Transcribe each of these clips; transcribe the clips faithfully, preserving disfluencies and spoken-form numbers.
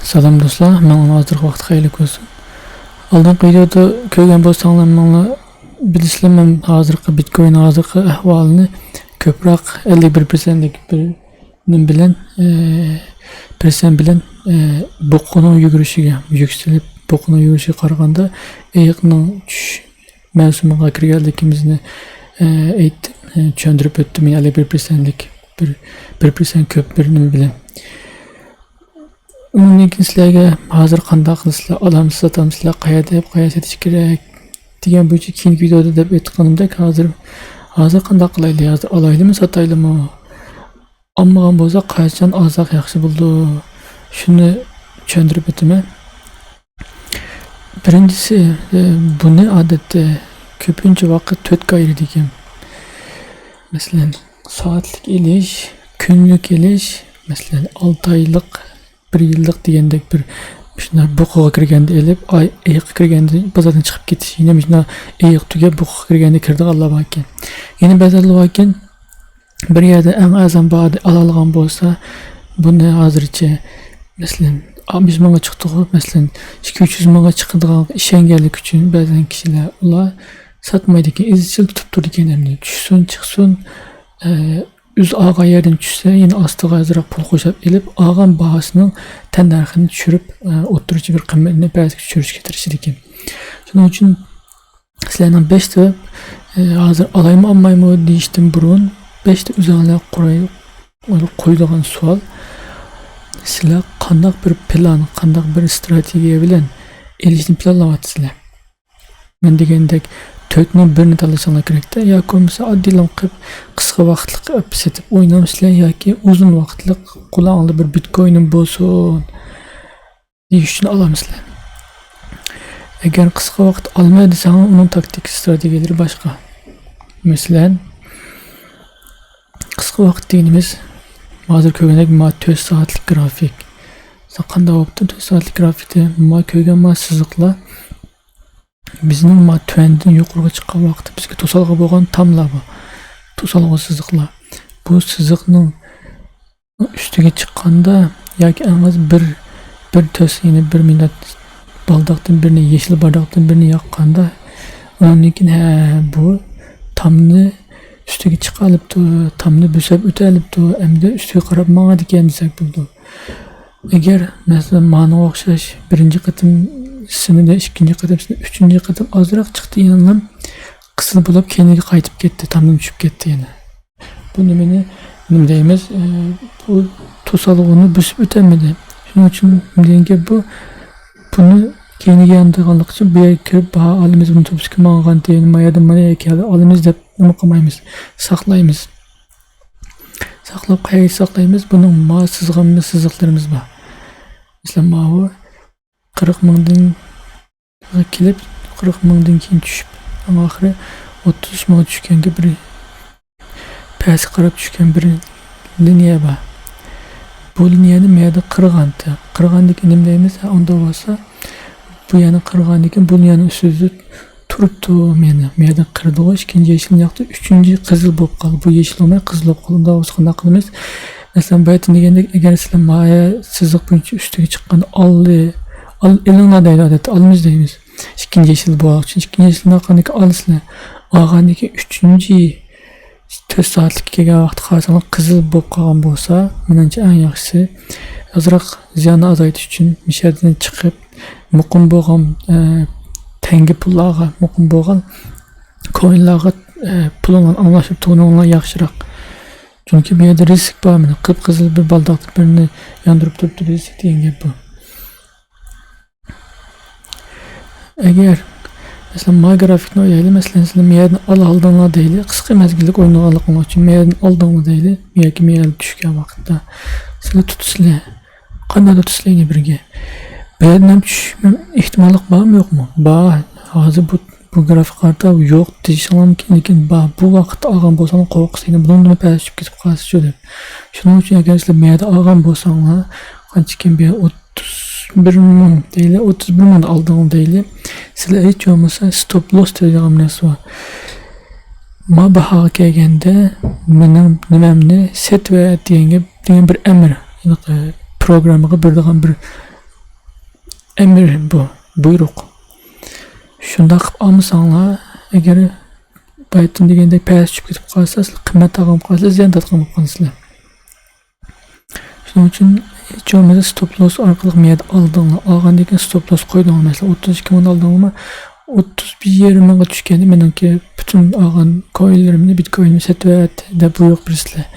سالام دوستلار، ماڭا ھازىرقى ۋاقىت خەيرلىك بولسۇن. ئالدىنقى ۋىدېودا كۆرگەن بولساڭلار، ماڭا بىلىسىلەر، مەن ھازىرقى بىتكوين ھازىرقى ئەھۋالىنى كۆپرەك ئەللىك بىر پىرسەنتلىك بىر نېمە بىلەن، ئە، پىرسەنت بىلەن، ئە، بۇقىنىڭ يۈگۈرۈشىگە يۈكسىلىپ، بۇقىنىڭ يۈگۈرۈشىگە قارىغاندا ئېيىقنىڭ چۈشۈش مەۋسۇمىغا كىرگەنلىكىمىزنى، ئە، ئېيتتىم، ئە، چۈشەندۈرۈپ ئۆتتۈم. يەنى ئەللىك بىر پىرسەنتلىك بىر، بىر پىرسەنت كۆپ بىر نېمە بىلەن. ئۇنىڭدىن كېيىن سىلەرگە ھازىر قانداق قىلىسىلەر، ئالامسىز ساتامسىلەر، قەيەردە ئەپ قەيەردە سېتىش كېرەك دېگەن بويىچە كېيىنكى ۋىدېودا دەپ ئېيتقىنىمدەك، ھازىر، ھازىر قانداق قىلايلى، ھازىر ئالايلىمۇ ساتايلىمۇ؟ ئالمىغان بولسا قاچان ئالساق ياخشى بولىدۇ؟ شۇنى چۈشەندۈرۈپ ئۆتىمەن. بىرىنچىسى، ئە، بۇنى ئادەتتە كۆپىنچە ۋاقىت تۆت قايرىدىكەن. مەسىلەن، سائەتلىك ئېلىش، كۈنلۈك ئېلىش، مەسىلەن، ئالتە ئايلىق، بىر يىللىق دېگەندەك بىر مۇشۇنداق بۇقىغا كىرگەندە ئېلىپ، ئاي، ئېيىققا كىرگەندە بازاردىن چىقىپ كېتىش. يەنە مۇشۇنداق ئېيىق تۈگەپ بۇقىغا كىرگەندە كىرىدىغانلار باركەن. يەنە بەزىلەر باركەن، بىر يەردە ئەڭ ئەرزان باھادا ئالالىغان بولسا، بۇنى ھازىرچە، مەسىلەن، ئاتمىش مىڭغا چىقتىغۇ، مەسىلەن، ئىككى يۈز مىڭغا چىقىدىغانلىقىغا ئىشەنگەنلىكى ئۈچۈن بەزەن كىشىلەر ئۇلار ساتمايدىكەن، ئىزچىل تۇتۇپ تۇرىدىكەن. ئەمدى چۈشسۇن، چىقسۇن، ئە، ئۆزى ئالغان يەردىن چۈشسە، يەنە ئاستىغا ئازراق پۇل قوشۇپ ئېلىپ، ئالغان باھاسىنىڭ تەننەرخىنى چۈشۈرۈپ، ئە، ئوتتۇرىچە بىر قىممەتنى بەزىگە چۈشۈرۈشكە تىرىشىدىكەن. شۇنىڭ ئۈچۈن سىلەرنىڭ بەشتە، ئە، ھازىر ئالايمۇ ئالمايمۇ دېيىشتىن بۇرۇن، بەشتە ئۆزۈڭلار قوي-، قويىدىغان سوئال، سىلەر قانداق بىر پىلان، قانداق بىر ئىستراتېگىيە بىلەن ئېلىشنى پىلانلاۋاتىسىلەر؟ مەن دېگەندەك، تۆتنىڭ بىرىنى تاللىشىڭلار كېرەكتە. ياكى بولمىسا ئاددىيلا قىلىپ، قىسقا ۋاقىتلىق ئەپ سېتىپ ئوينامسىلەر ياكى ئۇزۇن ۋاقىتلىق قۇلاقىڭدا بىر بىتكوينىم بولسۇن دېيىش ئۈچۈن ئالامسىلەر؟ ئەگەر قىسقا ۋاقىت ئالماي دېسەڭ، ئۇنىڭ تاكتىكا ئىستراتېگىيەلىرى باشقا. مەسىلەن، قىسقا ۋاقىت دېگىنىمىز، ھازىر كۆرگەندەك، ما تۆت سائەتلىك گرافىك. مىسال، قانداق بوپتۇ تۆت سائەتلىك گرافىكتا؟ ما كۆرگەن ما سىزىقلار بىزنىڭ ما تۆۋەندىن يۇقىرىغا چىققان ۋاقىتتا بىزگە توسالغۇ بولغان تاملار بار. توسالغۇ سىزىقلار. بۇ سىزىقنىڭ ئۈستىگە چىققاندا ياكى ئەڭ ئاز بىر، بىر تۆس، يەنى بىر مىنۇت بالداقتىن بىرنى، يېشىل بالداقتىن بىرنى ياققاندا، ئۇنىڭدىن كېيىن، ھە، بۇ تامنى ئۈستىگە چىقالىپتۇ، تامنى بۆسۈپ ئۆتەلىپتۇ، ئەمدى ئۈستىگە قاراپ ماڭىدىكەن دېسەك بولىدۇ. ئەگەر، مەسىلەن، مانىڭغا ئوخشاش بىرىنچى قېتىم سىنىدى، ئىككىنچى قېتىم سىنىدى، ئۈچىنچى قېتىم ئازراق چىقتى، يەنىلا قىزىل بولۇپ كەينىگە قايتىپ كەتتى، تامدىن چۈشۈپ كەتتى يەنە. بۇ نېمىنى، نېمە دەيمىز؟ ئە، بۇ توسالغۇنى بۆسۈپ ئۆتەلمىدى. شۇنىڭ ئۈچۈن نېمە دېگەن گەپ بۇ؟ بۇنى كەينىگە ياندۇرغانلىقى ئۈچۈن بۇ يەرگە كىرىپ باھا ئالىمىز، بۇنى توپىسىكى ماڭغانتى، ما يەردىن مانا يەرگە كەلدى، ئالىمىز دەپ نېمە قىلمايمىز، ساقلايمىز. ساقلاپ قەيەرگە ساقلايمىز؟ بۇنىڭ ما سىزغانمۇ سىزىقلىرىمىز بار. مەسىلەن، ماۋۇ قىرىق مىڭدىن كېلىپ، قىرىق مىڭدىن كېيىن چۈشۈپ، ئەڭ ئاخىرى ئوتتۇز مىڭغا چۈشكەنگە بىر پەسكە قاراپ چۈشكەن بىر لىنىيە بار. بۇ لىنىيەنى مەيەردە قىرغانتى. قىرغاندىن كېيىن نېمە دەيمىز؟ ھە، ئۇنداق بولسا، بۇ يەنى قىرغاندىن كېيىن بۇ لىنىيەنىڭ ئۈستىدە تۇرۇپتۇ. مەيەردە، مەيەردە قىردىغۇ، ئىككىنچى يېشىل ياقتى، ئۈچىنچى قىزىل بولۇپ قالدى. بۇ يېشىل بولماي، قىزىل بولۇپ قالدى. ئۇنداق بولسا قانداق قىلىمىز؟ مەسىلەن، بايىتىن دېگەندەك، ئەگەر سىلەر مايە سىزىق بويىچە ئۈستىگە چىققان ئالدى، ئال-، ئېلىڭلار دەيدۇ، ئادەتتە ئالىمىز دەيمىز. ئىككىنچى يېشىل بولغان ئۈچۈن، ئىككىنچى يېشىلنى ئالغاندىن كېيىن ئالىسىلەر. ئالغاندىن كېيىن ئۈچىنچى تۆت سائەتلىككە كەلگەن ۋاقىتتا قارىساڭلار قىزىل بولۇپ قالغان بولسا، مېنىڭچە ئەڭ ياخشىسى، ئازراق زىياننى ئازايتىش ئۈچۈن مۇشۇ يەردىن چىقىپ، مۇقىم بولغان، ئە، تەڭگە پۇللارغا، مۇقىم بولغان كوينلارغا، ئە، پۇلۇڭلارنى ئالماشتۇرۇپ تۇرغىنىڭلار ياخشىراق. چۈنكى بۇ يەردە رىسك بار، مانا، قىپقىزىل بىر بالداقتا بىرنى ياندۇرۇپ تۇرۇپتۇ، رىسك دېگەن گەپ بۇ. ئەگەر، مەسىلەن، ما گرافىكنى ئويلايلى، مەسىلەن، سىلەر مەيەردىن ئالدىڭلار دەيلى، قىسقا مەزگىللىك ئوينىغانلىقىڭلار ئۈچۈن مەيەردىن ئالدىڭلار دەيلى، ياكى مەيەردە چۈشكەن ۋاقىتتا سىلەر تۇتىسىلەر. قانداق تۇتىسىلەر يەنە بىرگە؟ بۇ يەردىن چۈشۈش ئېھتىماللىق بارمۇ، يوقمۇ؟ بار. ھازىر بۇ، بۇ گرافىكقا قارىتا يوق دېيىشىڭلار مۇمكىن، لېكىن بار. بۇ ۋاقىتتا ئالغان بولساڭلار قورقىسىلەر، بۇنىڭدىنمۇ پەس چۈشۈپ كېتىپ قالسىچۇ دەپ. شۇنىڭ ئۈچۈن ئەگەر سىلەر مەيەردە ئالغان بولساڭلار، قانچىكىن بۇ يەر ئوتتۇز بىر مىڭ دەيلى، ئوتتۇز بىر مىڭدا ئالدىڭلار دەيلى. سىلەر ھېچ بولمىسا ستوپ لوس دەيدىغان نەرسە بار. ما باھاغا كەلگەندە مېنىڭ نېمەمنى سېتىۋەت دېگەن گەپ، دېگەن بىر ئەمىر. ھېلىقى پروگراممىغا بېرىدىغان بىر ئەمىر بۇ، بۇيرۇق. شۇنداق قىلىپ ئالمىساڭلار، ئەگەر بايىتىن دېگەندەك پەس چۈشۈپ كېتىپ قالسا، سىلەر قىممەت تارقىلىپ قالسىلەر، زىيان تارقىلىپ قالىسىلەر. شۇنىڭ ئۈچۈن ھېچ بولمىسا ستوپ لوس ئارقىلىق مەيەردە ئالدىڭلار. ئالغاندىن كېيىن ستوپ لوس قويدۇڭلار. مەسىلەن، ئوتتۇز ئىككى مىڭدا ئالدىڭلارمۇ، ئوتتۇز بىر يېرىم مىڭغا چۈشكەندە مېنىڭكى پۈتۈن ئالغان كوينلىرىمنى، بىتكوينىمنى سېتىۋەت دەپ بۇيرۇق بېرىسىلەر.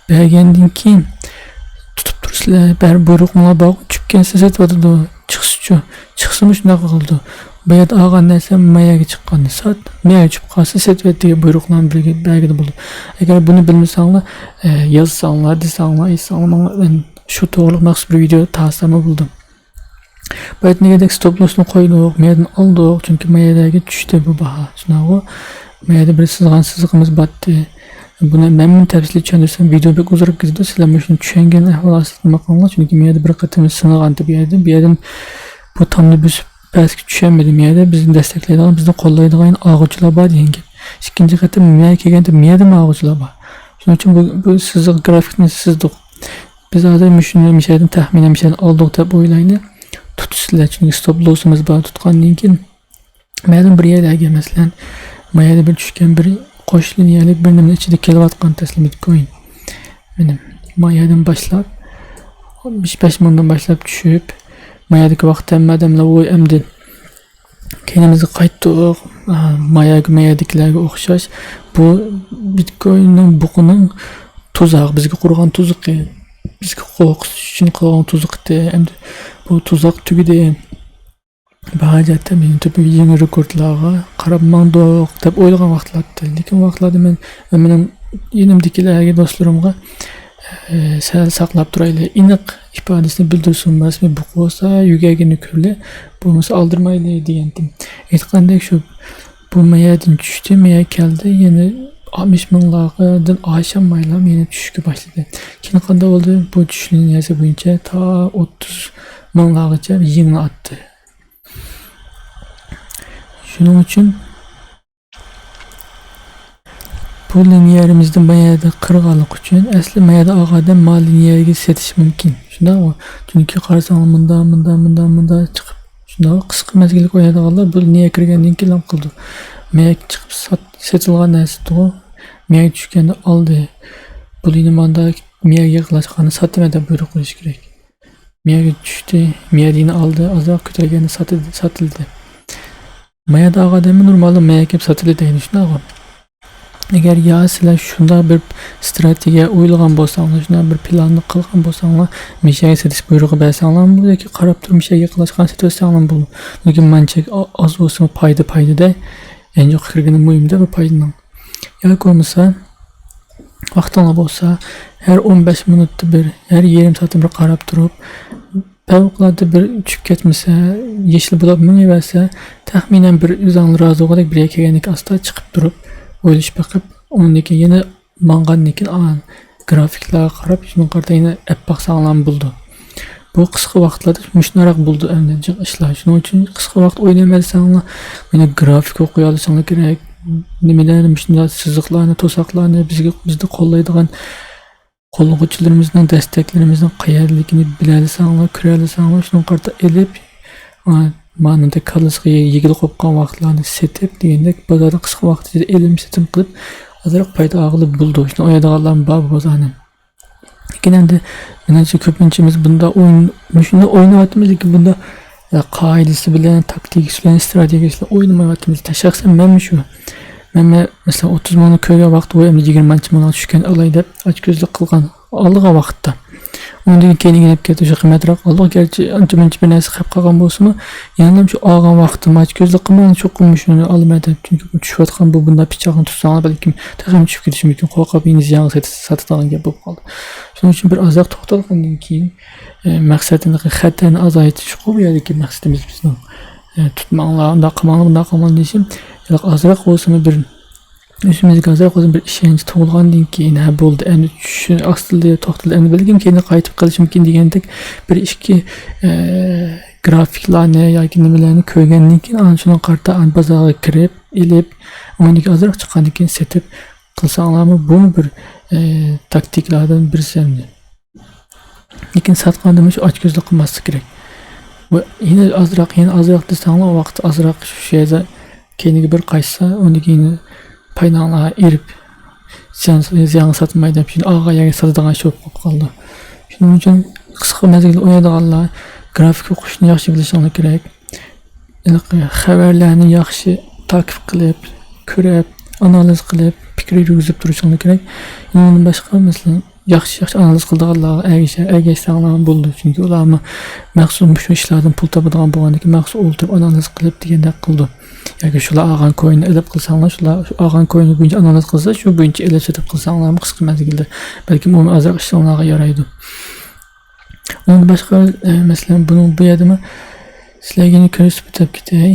بەرگەندىن كېيىن تۇتۇپ تۇرىسىلەر. بەرىبىر بۇيرۇقۇڭلار بارغۇ، چۈشكەنسېرى سېتىۋاتىدۇ. چىقسىچۇ، چىقسىمۇ شۇنداق قىلىدۇ. بۇ يەردە ئالغان نەرسە ما يەرگە چىققاندا سات، ما يەرگە چۈشۈپ قالسا سېتىۋەت دېگەن بۇيرۇقلارنى بىلگە-، بەرگىلى بولىدۇ. ئەگەر بۇنى بىلمىسەڭلار، ئە، يازساڭلار، دېسەڭلار، ئېيتساڭلار، ماڭا مەن شۇ توغرىلىق مەخسۇس بىر ۋىدېئو تارتساممۇ بولىدۇ. بايىتىن دېگەندەك ستوپ لوسنى قويدۇق، ما يەردىن ئالدۇق، چۈنكى ما يەرگە چۈشتى بۇ باھا. شۇنداقغۇ؟ ما يەردە بىر سىزغان سىزىقىمىز باتتى. بۇنى مەنمۇ تەپسىلىي چۈشەندۈرسەم، ۋىدېئو بەك ئۇزىراپ كېتىدۇ. سىلەر مۇشۇنى چۈشەنگەن ئەھۋال ئاستىدا نېمە قىلىڭلار، چۈنكى ما يەردە بىر قېتىم سىنىغانتى بۇ يەردىن. بۇ يەردىن بۇ تامنى بۆسۈپ پەسكە چۈشەلمىدى. ما يەردە بىزنى دەستەكلەيدىغان، بىزنى قوللايدىغان ئاغۇچىلار بار دېگەن گەپ. ئىككىنچى قېتىم ما يەرگە كەلگەندە ما يەردىمۇ ئاغۇچىلار بار. شۇنىڭ ئۈچۈن بۇ، بۇ سىزىق گرافىكنى سىزدۇق. بىز ھازىر مۇشۇنى مىشەدىن تەخمىنەن مىشەدىن ئالدۇق دەپ ئويلايلى. تۇتۇسىلەر، چۈنكى ستوپ لوسىمىز بار. تۇتقاندىن كېيىن مەلۇم بىر يەرلەرگە، مەسىلەن، ما يەردە بىر چۈشكەن بىر قوش لىنىيەلىك بىر نېمىنىڭ ئىچىدە كېلىۋاتقان تەسلىم بىتكوين. مېنىڭ ما يەردىن باشلاپ، ئاتمىش بەش مىڭدىن باشلاپ چۈشۈپ، ما يەردىكى ۋاقىتتا ھەممە ئادەملەر، ۋوي، ئەمدى كەينىمىزگە قايتتۇق، ئا، ما يەرگە، ما يەردىكىلەرگە ئوخشاش. بۇ بىتكويننىڭ بۇقىنىڭ تۇزاق، بىزگە قۇرغان تۇزىقى، بىزگە قورقۇتۇش ئۈچۈن قىلغان تۇزىقى. ئەمدى بۇ تۇزاق تۈگىدى. بۇ ھاجەتتە مېنىڭ تۆپىمىز يېڭى رېكوردلارغا قاراپ ماڭدۇق دەپ ئويلىغان ۋاقىتلاردا. لېكىن ۋاقىتلاردا مەن مېنىڭ يېنىمدىكىلەرگە، دوستلىرىمغا، ئە، سەل ساقلاپ تۇرايلى. ئېنىق ئىپادىسىنى بىلدۈرسۇن، رەسمىي بۇقا بولسا يۈگەرگىنى كۆرلى، بولمىسا ئالدىرىمايلى دېگەنتىم. ئېيتقاندەك شۇ، بۇ ما يەردىن چۈشتى، ما يەرگە كەلدى، يەنە ئاتمىش مىڭلاردىن ئاشالمايلا يەنە چۈشۈشكە باشلىدى. كېيىن قانداق بولدى؟ بۇ چۈشۈش لىنىيەسى بويىچە تا ئوتتۇز مىڭلارغىچە يېڭىنى ئاتتى. شۇنىڭ ئۈچۈن بۇ لىنىيەمىزدىن ما يەردە قىرغانلىقى ئۈچۈن ئەسلى ما يەردە ئالغان ئادەم ما لىنىيەگە سېتىشى مۇمكىن. شۇنداقمۇ؟ چۈنكى قارىساڭلار مۇندا، مۇندا، مۇندا، مۇندا چىقىپ، شۇنداق قىسقا مەزگىللىك ئوينايدىغانلار بۇ لىنىيەگە كىرگەندىن كېيىن نېمە قىلىدۇ؟ ما يەرگە چىقىپ سات-، سېتىلغان نەرسىدىغۇ، ما يەرگە چۈشكەندە ئالدى. بۇ لىنىيە ماندا ما يەرگە يېقىنلاشقاندا ساتىمەن دەپ بۇيرۇق قويۇش كېرەك. ما يەرگە چۈشتى، ما يەردە يەنە ئالدى، ئازراق كۆتەرگەندە ساتىدى، ساتىلدى. ما يەردە ئالغان ئادەممۇ نورمالدا ما يەرگە كېلىپ ساتىلدى دەيدۇ، شۇنداقغۇ؟ ئەگەر يا سىلەر شۇنداق بىر ئىستراتېگىيە ئويلىغان بولساڭلار، شۇنداق بىر پىلاننى قىلغان بولساڭلار، مىشەگە سېتىش بۇيرۇقى بەرسەڭلارمۇ، ياكى قاراپ تۇرۇپ مىشەگە يېقىنلاشقان سېتىۋەتسەڭلارمۇ بولىدۇ. لېكىن مانچە ئا-، ئاز بولسىمۇ پايدا، پايدا دەي. ئەنجىققا كىرگىنى مۇھىمدە بۇ پايدىنىڭ. ياكى بولمىسا، ۋاقتىڭلار بولسا، ھەر ئون بەش مىنۇتتا بىر، ھەر يېرىم سائەتتە بىر قاراپ تۇرۇپ، پەۋقۇلئاددە بىر چۈشۈپ كەتمىسە، يېشىل بولاپ مېڭىۋەرسە، تەخمىنەن بىر ئۆزۈڭلار رازى بولغۇدەك بىر يەرگە كەلگەندىكىن ئاستا چىقىپ تۇرۇپ، ئويلىشىپ بېقىپ، ئۇنىڭدىن كېيىن يەنە ماڭغاندىن كېيىن، ئا، گرافىكلارغا قاراپ، شۇنىڭغا قارىتا يەنە ئەپ باقساڭلارمۇ بولىدۇ. بۇ قىسقا ۋاقىتلاردا مۇشۇنداق بولىدۇ ئەمدى جىق ئىشلار. شۇنىڭ ئۈچۈن قىسقا ۋاقىت ئوينىيالمىساڭلار، يەنە گرافىك ئوقۇيالىساڭلار كېرەك. نېمىلەرنى، مۇشۇنداق سىزىقلارنى، توساقلارنى، بىزگە، بىزنى قوللايدىغان قوللىغۇچىلىرىمىزنىڭ، دەستەكلىرىمىزنىڭ قەيەردىلىكىنى بىلەلىسەڭلار، كۆرەلىسەڭلار، شۇنىڭغا قارىتا ئېلىپ، ئا، مانىڭدەك كاللىسىغا يېگىلى قوپقان ۋاقىتلارنى سېتىپ دېگەندەك، بازاردا قىسقا ۋاقىت ئىچىدە ئېلىم سېتىم قىلىپ، ئازراق پايدا ئالغىلى بولىدۇ. شۇنى ئويلايدىغانلارمۇ بار بۇ بازارنى. لېكىن ئەمدى، مېنىڭچە، كۆپىنچىمىز بۇنداق ئويۇن، مۇشۇنداق ئويناۋاتىمىز، لېكىن بۇنداق، ئە، قائىدىسى بىلەن، تاكتىكىسى بىلەن، ئىستراتېگىيىسى بىلەن ئوينىمايۋاتىمىز. شەخسەن مەنمۇ شۇ. مەن، مەن، مەسىلەن، ئوتتۇز مىڭنى كۆرگەن ۋاقىتتا، ۋوي، ئەمدى يىگىرمە نەچچە مىڭلارغا چۈشكەن ئالاي دەپ، ئاچكۆزلۈك قىلغان، ئالغان ۋاقىتتا. ئۇنىڭدىن كېيىن ئېگىلىپ كەتتى، شۇ قىممەتراق ئالدۇق. گەرچە ئانچە-مۇنچە بىر نەرسە خەپ قالغان بولسىمۇ، يەنىلا شۇ ئالغان ۋاقتىم ئاچكۆزلۈك قىلماي، چوقۇم شۇنى ئالىمەن دەپ. چۈنكى بۇ چۈشۈۋاتقان بۇ بۇنداق پىچاقنى تۇتساڭلار، بەلكىم تېخىمۇ چۈشۈپ كېتىشى مۇمكىن، قورقۇپ يەنە زىيانغا سېتىش-، ساتىدىغان گەپ بولۇپ قالدى. شۇنىڭ ئۈچۈن بىر ئازراق توختالغاندىن كېيىن، ئە، مەقسەتنى، خەتەرنى ئازايتىشقۇ بۇ يەردىكى مەقسىتىمىز بىزنىڭ. ئە، تۇتماڭلار، ئۇنداق قىلماڭلار، بۇنداق قىلماڭلار دېيىشىم، ئازراق بولسىمۇ بىر ئۆزىمىزگە ھازىر بىر ئىشەنچ تۇغۇلغاندىن كېيىن، ھە، بولدى، ئەمدى چۈشۈش ئاستىلىدى، توختىلىدى، ئەمدى بەلكىم كېيىن قايتىپ قېلىشى مۇمكىن دېگەندەك بىر ئىككى، ئە، گرافىكلارنى ياكى نېمىلەرنى كۆرگەندىن كېيىن، ئانا شۇنىڭغا قارىتا ئانا بازارغا كىرىپ، ئېلىپ، ئۇنىڭدىن كېيىن ئازراق چىققاندىن كېيىن سېتىپ قىلساڭلارمۇ، بۇمۇ بىر، ئە، تاكتىكىلاردىن بىرسى ئەمدى. لېكىن ساتقاندا مۇشۇ ئاچكۆزلۈك قىلماسلىق كېرەك. ۋە يەنە ئازراق، يەنە ئازراق دېسەڭلار، ئۇ ۋاقىت ئازراق شۇ يەردە كەينىگە بىر قايتسا، ئۇندىن كېيىن پايداڭلارغا ئېرىپ، زىيان، زىيانغا ساتماي دەپ، شۇنى ئالغان يەرگە ساتىدىغان ئىش بولۇپ قالىدۇ. شۇنىڭ ئۈچۈن قىسقا مەزگىلدە ئوينايدىغانلار گرافىك ئوقۇشنى ياخشى بىلىشىڭلار كېرەك. ھېلىقى خەۋەرلەرنى ياخشى تاقىپ قىلىپ، كۆرۈپ، ئانالىز قىلىپ، پىكىر يۈرگۈزۈپ تۇرۇشۇڭلار كېرەك. ئۇنىڭدىن باشقا، مەسىلەن، ياخشى، ياخشى ئانالىز قىلىدىغانلارغا ئەگىشە-، ئەگەشسەڭلارمۇ بولىدۇ. چۈنكى ئۇلارمۇ مەخسۇس مۇشۇ ئىشلاردىن پۇل تاپىدىغان بولغاندىكىن، مەخسۇس ئولتۇرۇپ ئانالىز قىلىپ دېگەندەك قىلىدۇ. ياكى شۇلار ئالغان كوينى ئېلىپ قىلساڭلار، شۇلار شۇ ئالغان كوينى بويىچە ئانالىز قىلسا، شۇ بويىچە ئېلىپ سېتىپ قىلساڭلارمۇ قىسقا مەزگىلدە بەلكىم ئۇمۇ ئازراق ئىشلىرىڭلارغا يارايدۇ. ئۇنىڭدىن باشقا، ئە، مەسىلەن، بۇنىڭ بۇ يەردىمۇ سىلەرگە يەنە كۆرسىتىپ ئۆتۈپ كېتەي.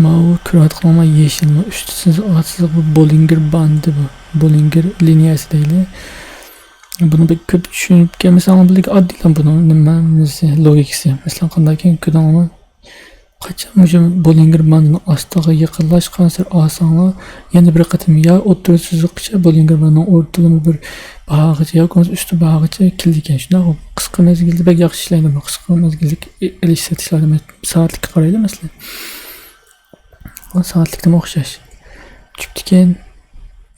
ماۋۇ كۆرۈۋاتقىنىڭلار يېشىلمۇ، ئۈستى سىزىق، ئارقا سىزىق، بۇ بوللىنگېر باندى بۇ. بوللىنگېر لىنىيەسى دەيلى. بۇنى بەك كۆپ چۈشىنىپ كەلمىسەڭلار بولىدۇ، ئاددىيلا بۇنىڭ نېمە، نېمىسى، لوگىكىسى. مەسىلەن، قانداككىن كۆردۈڭلارمۇ؟ قاچان مۇشۇ بوللىنگېر باندىنىڭ ئاستىغا يېقىنلاشقانسېرى ئالساڭلار، يەنە بىر قېتىم يا ئوتتۇرا سىزىققىچە، بوللىنگېر باندىنىڭ ئورتىلىما بىر باھاغىچە ياكى بولمىسا ئۈستى باھاغىچە كېلىدىكەن. شۇنداق قىسقا مەزگىلدە بەك ياخشى ئىشلەيدۇ بۇ قىسقا مەزگىللىك ئېلىش سېتىشلاردا. مەس-، سائەتلىككە قارايلى، مەسىلەن. بۇ سائەتلىكتىمۇ ئوخشاش. چۈشۈپتىكەن،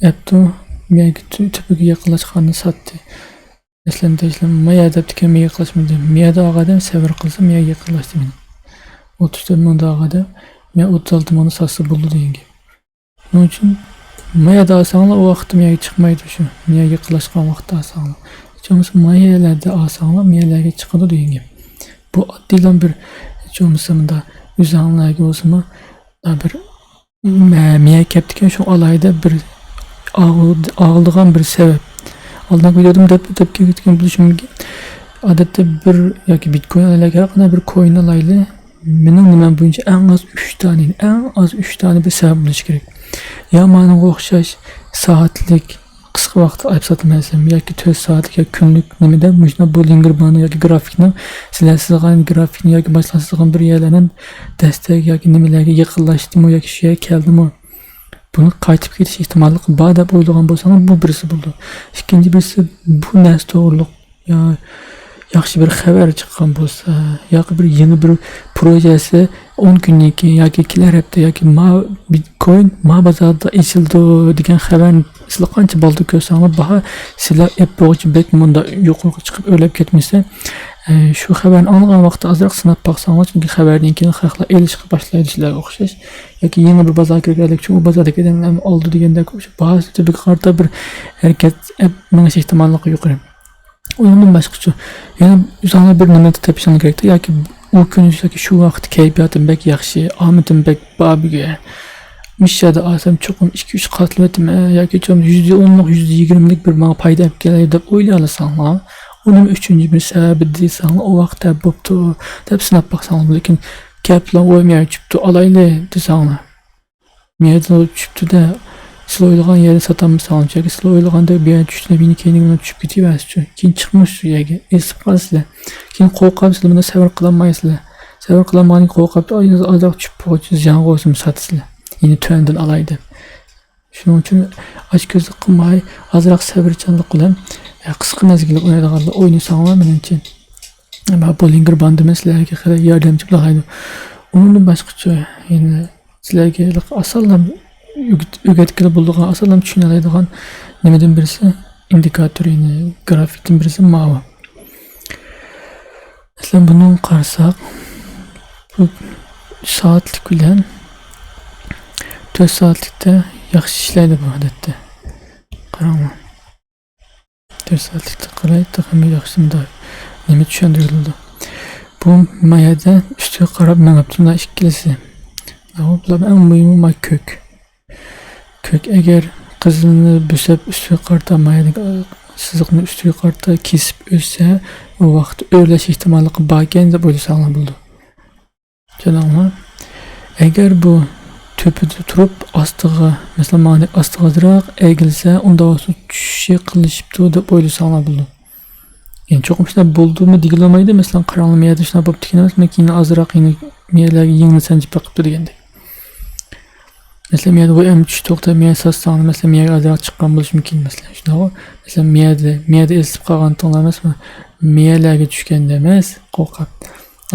ئەپتۇ، مەگە تۈ-، تۈپىگە يېقىنلاشقاننى ساتتى. مەسىلەن، دەيسىلەر، مايا دەپتىكەن، مېگە يېقىنلاشمىدى. مىيەدە ئالغان ئادەم سەۋر قىلسا، مىيەگە يېقىنلاشتى مېنىڭ. ئوتتۇز تۆت مىڭدا ئالغان ئادەم، مىيە ئوتتۇز ئالتە مىڭنى ساتسا بولىدۇ دېگەن گەپ. شۇنىڭ ئۈچۈن مايادا ئالساڭلار، ئۇ ۋاقىتتا مىيەگە چىقمايدۇ شۇ. مىيەگە يېقىنلاشقان ۋاقىتتا ئالساڭلار. ھېچ بولمىسا مايالاردا ئالساڭلار، مىيەلەرگە چىقىدۇ دېگەن گەپ. بۇ ئاددىيلا بىر، ھېچ بولمىسا مۇندا ئۆزۈڭلارگە بولسىمۇ، بىر مە-، مىيە كەپتىكەن، شۇ ئالايدا بىر ئاغ-، ئاغلىدىغان بىر سەۋەب. ئالدىنقى ۋىدېودىمۇ دەپ، دەپ كېتىپ بولۇشۇم مۇمكىن. ئادەتتە بىر ياكى بىتكوين ئالايلى، ھەر قانداق بىر كوين ئالايلى. مېنىڭ نېمەم بويىچە ئەڭ ئاز ئۈچ دانە، ئەڭ ئاز ئۈچ دانە بىر سەۋەب بولۇشى كېرەك. يا مانىڭغا ئوخشاش سائەتلىك، قىسقا ۋاقىتتا ئايپ ساتىمەن دېسەم، ياكى تۆت سائەتلىك ياكى كۈنلۈك نېمىدە مۇشۇنداق بوللىنگېر باندى ياكى گرافىكنىڭ، سىلەر سىزغان گرافىكنى ياكى باشقا سىزغان بىر يەرلەرنىڭ دەستەك ياكى نېمىلەرگە يېقىنلاشتىمۇ ياكى شۇ يەرگە كەلدىمۇ، بۇنى قايتىپ كېلىش ئېھتىماللىقى بار دەپ ئويلىغان بولساڭلار، بۇ بىرسى بولىدۇ. ئىككىنچى بىرسى، بۇ نەرسە توغرۇلۇق يا ياخشى بىر خەۋەر چىققان بولسا، ياكى بىر يېڭى بىر پروژەسى ئون كۈندىن كېيىن ياكى كېلەر ھەپتە ياكى ما بىتكوين ما بازاردا ئېچىلىدۇ دېگەن خەۋەرنى سىلەر قانچە بالدۇر كۆرسەڭلار، باھا سىلەر ئېپ بولغۇچە بەك مۇنداق يۇقىرىغا چىقىپ ئۆرلەپ كەتمىسە، ئە، شۇ خەۋەرنى ئاڭلىغان ۋاقىتتا ئازراق سىناپ باقساڭلار، چۈنكى خەۋەردىن كېيىن خەقلەر ئېلىشقا باشلايدۇ سىلەرگە ئوخشاش. ياكى يېڭى بىر بازار كىرگەنلىك ئۈچۈن ئۇ بازاردىكى ئادەملەرمۇ ئالىدۇ دېگەندەك ئوخشاش باھاسى تۈپىگە قارىتا بىر ھەرىكەت ئەپ مېڭىش ئېھتىماللىقى يۇقىرى. ئۇنىڭدىن باشقىچە، يەنە ئۆزۈڭلار بىر نېمە تېپىشىڭلار كېرەكتە، ياكى ئۇ كۈنى ياكى شۇ ۋاقىت كەيپىياتىم بەك ياخشى، ئامىتىم بەك بار بۈگۈن. مۇشۇ يەردە ئالسام چوقۇم ئىككى، ئۈچ قاتلىۋېتىمەن، ياكى چوقۇم يۈزدە ئونلۇق، يۈزدە يىگىرمىلىك بىر ماڭا پايدا ئېلىپ كېلەي دەپ ئويلايالىساڭلار، ئۇنىڭ ئۈچىنچى بىر سەۋەبى دېسەڭلار، ئۇ ۋاقىت بوپتۇ دەپ سىناپ باقساڭلار. لېكىن كەپلا ئوي مەن چۈپتۇ ئالايلى دېسەڭلار. مىيەدە چۈشۈپتۇ-دە، سىلەر ئويلىغان يەردە ساتالمىساڭلار، ياكى سىلەر ئويلىغاندەك بۇ يەردە چۈشتى دەپ يەنە كەينىگە چۈشۈپ كېتىۋەرسىچۇ. كېيىن چىقمايسىز شۇ يەرگە، ئېسىپ قالىسىلەر. كېيىن قورقامسىلەر، بۇندا سەۋر قىلالمايسىلەر. سەۋر قىلالمىغاندىن كېيىن قورقۇپ، ئاي، ئازراق چۈشۈپ بولغۇچە زىيانغا بولسىمۇ ساتىسىلەر. يەنە تۆۋەندىن ئالاي دەپ. شۇنىڭ ئۈچۈن ئاچكۆزلۈك قىلماي، ئازراق سەۋرچانلىق بىلەن، ئە، قىسقا مەزگىللىك ئوينايدىغانلار ئوينىساڭلار، مېنىڭچە، بوللىنگېر باندىمۇ سىلەرگە خېلى ياردەمچى بولالايدۇ. ئۇنىڭدىن باشقىچە، يەنە سىلەرگە ئاسانلا ئۆگىتىپ، ئۆگەتكىلى بولىدىغان، ئاسانلا چۈشىنەلەيدىغان نېمىدىن بىرسى، ئىندىكاتور، يەنى گرافىكتىن بىرسى ماۋۇ. مەسىلەن، بۇنىڭغا قارىساق، بۇ سائەتلىك بىلەن تۆت سائەتلىكتە ياخشى ئىشلەيدۇ بۇ، ئادەتتە. قاراڭلار. تۆت سائەتلىكتە قاراي، تېخىمۇ ياخشى مۇنداق نېمە چۈشەندۈرۈلىدۇ. بۇ ما يەردە ئۈستىگە قاراپ مېڭىپتۇ، مۇنداق ئىككىلىسى. بۇلار ئەڭ مۇھىمى ما كۆك. كۆك ئەگەر قىزىلنى بۆسۈپ ئۈستىگە قارىتا، ما يەردىكى سىزىقنى ئۈستىگە قارىتا كېسىپ ئۆتسە، ئۇ ۋاقىت ئۆرلەش ئېھتىماللىقى باركەن دەپ ئويلىساڭلار بولىدۇ. چۈشەندىڭلارمۇ؟ ئەگەر بۇ تۆپىدە تۇرۇپ ئاستىغا، مەسىلەن، مانا ئاستىغا ئازراق ئەگىلسە، ئۇنداق بولسا چۈشۈشى قىلىشىپتۇ دەپ ئويلىساڭلار بولىدۇ. يەنى چوقۇم شۇنداق بولدىمۇ دېگىلى بولمايدۇ. مەسىلەن، قاراڭلار، ما يەردە شۇنداق بوپتىكەن، مەسىلەن، كېيىن ئازراق يەنە ما يەرلەرگە يېڭىنى سانجىپ بېقىپتۇ دېگەندەك. مەسىلەن، مىيەدە ۋۇ ئەم چۈشتى توختاپ، مىيە ساتساڭلار، مەسىلەن، مىيەگە ئازراق چىققان بولۇشى مۇمكىن، مەسىلەن، شۇنداقغۇ؟ مەسىلەن، مىيەدە، مىيەدە ئېسىلىپ قالغانتىڭلار ئەمەسمۇ؟ مىيەلەرگە چۈشكەندە ئەمەس، قورقاپ.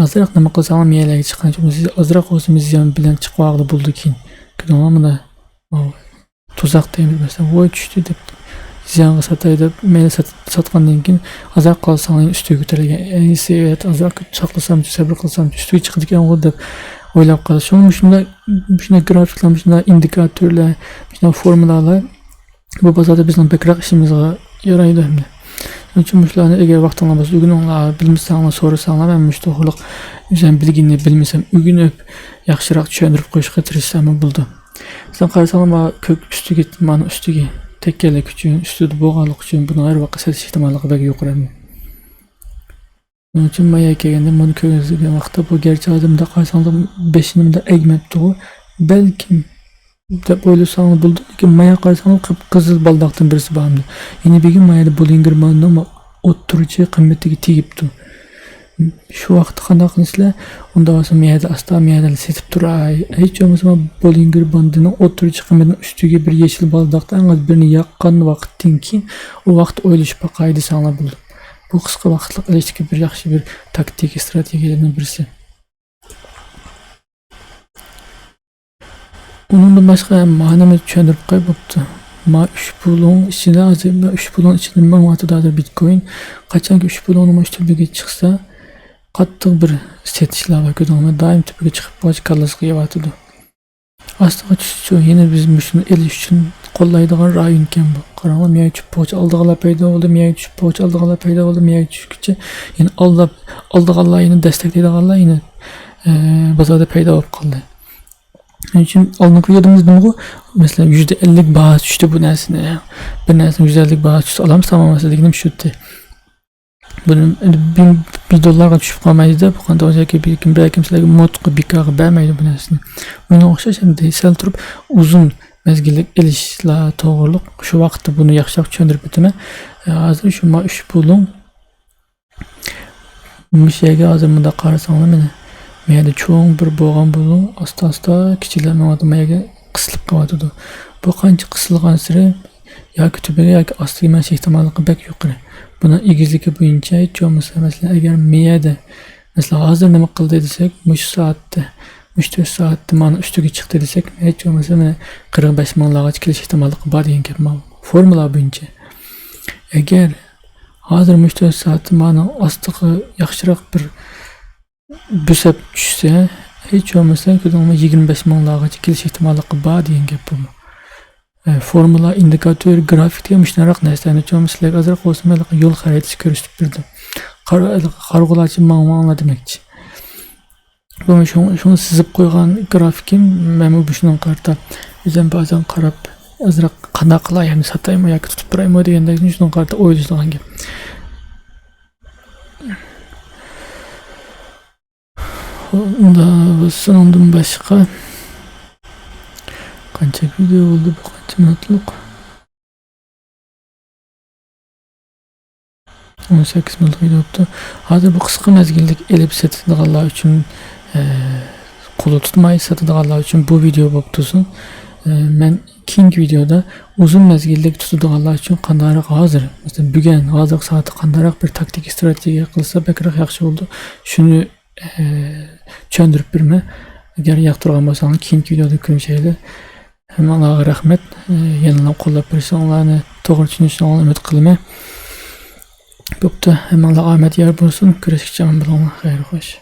ئازراق نېمە قىلساڭلار، مىيەلەرگە چىققان، سىز ئازراق بولسىمۇ زىيان بىلەن چىقىۋالغىلى بولىدۇ كېيىن. كۆردۈڭلارمۇ مۇندا؟ تۇزاق دەيمىز، مەسىلەن، ۋوي چۈشتى دەپ، زىيانغا ساتاي دەپ، مەيلى سات-، ساتقاندىن كېيىن، ئازراق قالساڭ يەنە ئۈستىگە كۆتۈرۈلگەن. ئەي، سەۋەت، ئازراق ساقلىسامچۇ، سەۋر قىلسامچۇ، ئۈستىگە چىقىدىكەنغۇ دەپ ئويلاپ قالىسىز. شۇڭا مۇشۇنداق، مۇشۇنداق گرافىكلار، مۇشۇنداق ئىندىكاتورلار، مۇشۇنداق فورمۇلالار بۇ بازاردا بىزنىڭ بەكرەك ئىشىمىزغا يارايدۇ ئەمدى. شۇنىڭ ئۈچۈن مۇشۇلارنى ئەگەر ۋاقتىڭلار بولسا ئۆگىنىڭلار، بىلمىسەڭلار سورىساڭلار، مەن مۇشۇ توغرىلىق ئۆزۈم بىلگىنىنى بىلمىسەم ئۆگىنىپ، ياخشىراق چۈشەندۈرۈپ قويۇشقا تىرىشساممۇ بولىدۇ. سەن قارىساڭلار، مانا كۆك ئۈستىگە، مانا ئۈستىگە تەگكەنلىكى ئۈچۈن، ئۈستىدە بولغانلىقى ئۈچۈن بۇنىڭ ھەر ۋاقىت سېتىش ئېھتىماللىقى بەك يۇقىرى. شۇنىڭ ئۈچۈن مايا كەلگەندە بۇنى كۆرگۈزگەن ۋاقىتتا بۇ گەرچە ھازىر مۇنداق قارىساڭلار بېشىنى مۇنداق ئەگمەپتىغۇ، بەلكىم دەپ ئويلىساڭلار بولىدۇ، لېكىن مايا قارىساڭلار قىپقىزىل بالداقتىن بىرسى بار ئەمدى. يەنە بىر كۈن مايادا بوللىنگېر بارنىڭ ئوتتۇرىچە قىممىتىگە تېگىپتۇ. شۇ ۋاقىتتا قانداق قىلىسىلەر؟ ئۇنداق بولسا مەيەدە ئاستا، مەيەدە سېتىپ تۇراي. ھېچ بولمىسا بوللىنگېر باندىنىڭ ئوتتۇرىچە قىممىتىنىڭ ئۈستىگە بىر يېشىل بالداقتا ئەڭ ئاز بىرنى ياققان ۋاقىتتىن كېيىن، ئۇ ۋاقىتتا ئويلىشىپ باقاي دېسەڭلار بولىدۇ. بۇ قىسقا ۋاقىتلىق ئېلىشتىكى بىر ياخشى بىر تاكتىكا، ئىستراتېگىيەلەرنىڭ بىرسى. ئۇنىڭدىن باشقا مانىمۇ چۈشەندۈرۈپ قوي بوپتۇ. ما ئۈچ پۇلۇڭ ئىچىدە ھازىر، ما ئۈچ پۇلۇڭ ئىچىدە ماڭىۋاتىدۇ ھازىر بىتكوين. قاچانكى ئۈچ پۇلۇڭنىڭ مۇشۇ تۈپىگە چىقسا، قاتتىق بىر سېتىشلار بار، كۆردۈڭمۇ؟ دائىم تۈپىگە چىقىپ بولغاچ كاللىسىغا يەۋاتىدۇ. ئاستىغا چۈشسىچۇ، يەنە بىز مۇشۇنى ئېلىش ئۈچۈن قوللايدىغان رايونكەن بۇ. قاراڭلار، مېيەگە چۈشۈپ بولغاچ ئالىدىغانلار پەيدا بولدى، مېيەگە چۈشۈپ بولغاچ ئالىدىغانلار پەيدا بولدى، مېيەگە چۈشكىچە يەنە ئالداپ، ئالىدىغانلار يەنە دەستەكلەيدىغانلار يەنە، ئە، بازاردا پەيدا بولۇپ قالدى. شۇنىڭ ئۈچۈن ئالدىنقى ۋىدىيودا دېدىمغۇ، مەسىلەن، يۈزدە ئەللىك باھاسى چۈشتى بۇ نەرسىنى. بىر نەرسىنىڭ يۈزدە ئەللىك باھاسى چۈشسە ئالامسىز، تامام مەسىلە دېگىنىم شۇ ئىدى. بۇنى بىر، بىر دوللارغا چۈشۈپ قالمايدۇ-دە، بۇ قانداق بولسا ياكى بىر كىم، بىر كىم سىلەرگە موتقا بىكارغا بەرمەيدۇ بۇ نەرسىنى. ئۇنىڭغا ئوخشاش ئەمدى سەل تۇرۇپ ئۇزۇن مەزگىللىك ئېلىشلار توغرۇلۇق شۇ ۋاقىتتا بۇنى ياخشىراق چۈشەندۈرۈپ ئۆتىمەن. ھازىر شۇ ما ئۈچ پۇلۇڭ مۇشۇ يەرگە ھازىر مۇنداق قارىساڭلار مانا، ما يەردە چوڭ بىر بولغان بۇلۇڭ ئاستا-ئاستا كىچىكلەپ مېڭىۋاتىدۇ، ما يەرگە قىسىلىپ قېلىۋاتىدۇ. بۇ قانچە قىسىلغانسېرى ياكى تۈپىگە ياكى ئاستىغا مېڭىش ئېھتىماللىقى بەك يۇقىرى. بۇنىڭ ئېگىزلىكى بويىچە ھېچ بولمىسا، مەسىلەن، ئەگەر ما يەردە، مەسىلەن، ھازىر نېمە قىلدى دېسەك، مۇشۇ سائەتتە، مۇشۇ تۆت سائەتتە مانا ئۈستىگە چىقتى دېسەك، ھېچ بولمىسا مانا قىرىق بەش مىڭلارغىچە كېلىش ئېھتىماللىقى بار دېگەن گەپ ماۋۇ. فورمۇلا بويىچە. ئەگەر ھازىر مۇشۇ تۆت سائەتتە مانا ئاستىغا ياخشىراق بىر بۆسەپ چۈشسە، ھېچ بولمىسا، كۆردۈڭمۇ، يىگىرمە بەش مىڭلارغىچە كېلىش ئېھتىماللىقى بار دېگەن گەپ بۇمۇ. ئە، فورمۇلا، ئىندىكاتور، گرافىك دېگەن مۇشۇنداق نەرسىلەرنى، ھېچ بولمىسا سىلەرگە ئازراق بولسىمۇ ھېلىقى يول خەرىتىسى كۆرسىتىپ بېرىدۇ. قارا-، قارىغۇلارچە ماڭ-، ماڭىڭلار دېمەكچى. بۇ شۇڭ-، شۇڭا سىزىپ قويغان گرافىكىم، مەنمۇ مۇشۇنىڭغا قارىتا ئۆزۈم بەزەن قاراپ، ئازراق قانداق قىلاي، يەنى ساتايمۇ ياكى تۇتۇپ تۇرايمۇ دېگەندەك شۇنىڭغا قارىتا ئويلىشىدىغان گەپ. ئۇندا شۇنىڭدىن باشقا قانچە ۋىدېئو بولدى؟ بۇ قانچە مىنۇتلۇق؟ ئون سەككىز مىنۇتلۇق ۋىدېئو بوپتۇ. ھازىر بۇ قىسقا مەزگىللىك ئېلىپ سېتىدىغانلار ئۈچۈن، ئە، قولدا تۇتماي ساتىدىغانلار ئۈچۈن بۇ ۋىدېئو بولۇپ تۇرسۇن. ئە، مەن كېيىنكى ۋىدېئودا ئۇزۇن مەزگىللىك تۇتىدىغانلار ئۈچۈن قانداقراق ھازىر، مەسىلەن، بۈگۈن، ھازىرقى سائەتتە قانداقراق بىر تاكتىكا، ئىستراتېگىيە قىلسا بەكرەك ياخشى بولىدۇ، شۇنى، ئە، چۈشەندۈرۈپ بېرىمەن. ئەگەر ياقتۇرغان بولساڭلار، كېيىنكى ۋىدېئودا كۆرۈشەيلى. ھەممىڭلارغا رەھمەت. ئە، يەنىلا قوللاپ بېرىشىڭلارنى، توغرا چۈشىنىشىڭلارنى ئۈمىد قىلىمەن. بوپتۇ، ھەممىڭلارغا ئامەت يار بولسۇن. كۆرۈشكىچە ئامان بولۇڭلار. خەير خوش.